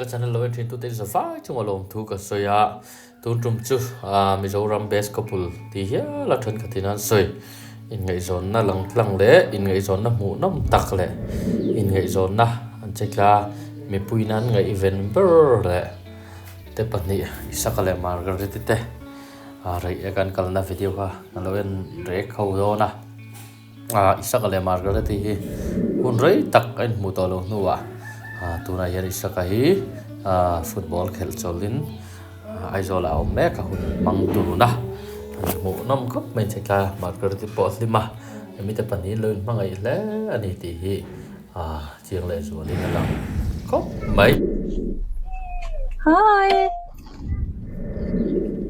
ka channel lo en thin tute hi zavai chunga lawmthu ka sawi a, tun tum chu Mizoram best couple tih hial a thenkhatin an sawi. Inngaihzawnna lang tlang leh inngaihzawnna hmuhnawm tak leh inngaihzawnna an che tla mipuiin an ngaihven ber leh te pahnih Isaka leh Margaret-i te rei ek an kalna video kha ka lo en rek ho dawn a. Isaka leh Margaret-i hi hun rei tak a inhmuh tawh loh hnuah tunah hian Isaka hi football khelh chawlhin Aizawlah a awm mek a, hun hmang tun a, an hmuh nawm khawp mai che tlai a, Margaret-i pawh a hlim a, mite pahnihin lo inhmangaih hle a ni tih hi chiang leh zualin a lang khawp mai. Hi!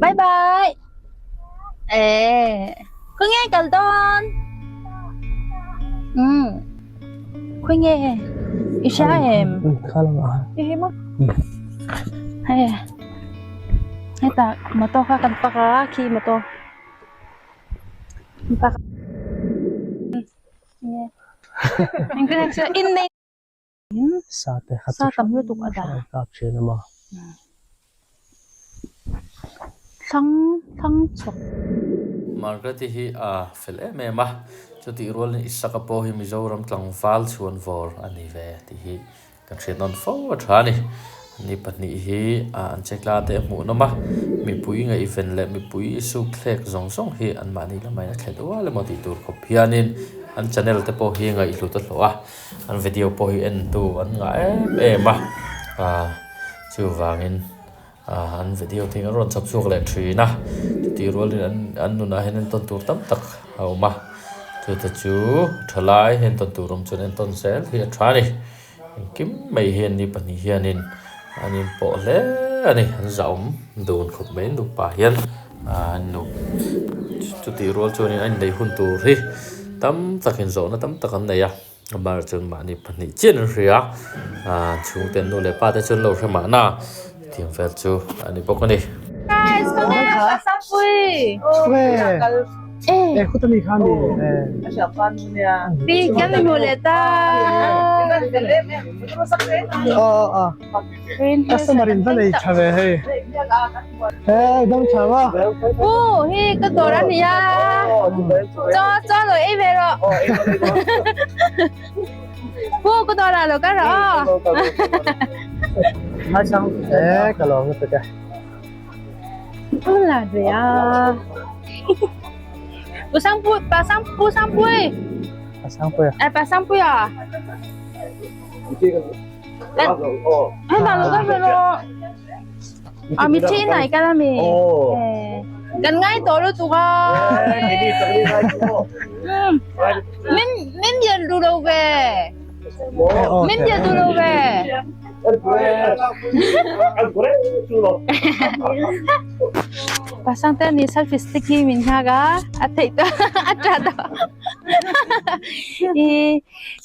Bye bye! Eh, khaw nge kal dawn? Um, khaw nge? I hria em? Kha lam ah. I hi maw? Hei, hetah motor kha kan park a, khi motor. Kan park a. Innei. Sa te kha Sa tam lutuk a dah. Kap thin a maw? Thlang thlang chhawk. Margaret-i hi a fel em em a, chutih rualin Isaka pawh hi Mizoram tlangval chhuan vawr a ni ve tih hi kan hriat nawn fo a tha a ni. Ni pahnih hi an che tla te a hmuh nawm a, mipui ngaihven leh mipui suk thlek zawng zawng hi anmahni lamah in a thleh dual emaw tih tur khawp hianin an channel te pawh hi ngaihhlut a hlawh a. An video pawh hi en tu an ngah em em a ah chuvangin ah an video te hi an rawn chhawp chhuak leh thin a chutih rualin an an nunah hian entawn tur tam tak a awm a chute chu thalai entawn tur awm chuan entawn zel hi a tha a ni engkim mai hian ni pahnih hianin an inpawh hle a ni an zahawm dun khawp mai nupa hian ah an nu chutih rual chuanin a inneih hun tur hi tam takin zawhna tam tak an nei a. Amah chuan mahni pahnih chiah an hria a chhungte an nu leh pa te chuan lo hre mahna tiang vel chu a ni bawk a ni. Guys, khaw nge Pasangpui? Pi kan mi hmu leh ta. Customer in va nei tha ve hei. Hey, dam tha ma. Pu, hi ka dawr a nia. Cho, cho lo ei ve rawh. Pu, ka dawr ah lo kal rawh aw. Eh, ka lawm lutuk e. Pu la ve a. Pu sang pu, pa sang pu sang pui. Pa sang pui. Eh, pa sang pui à. Hei ta lo kal ve rawh. A mi thi nai kal ami. Kan ngai tawh lutuk a. Min min bian duh lo ve. Min bian duh lo ve. Pasang te ni selfie stick hi min nghak a. A theih tawh a tha tawh. I.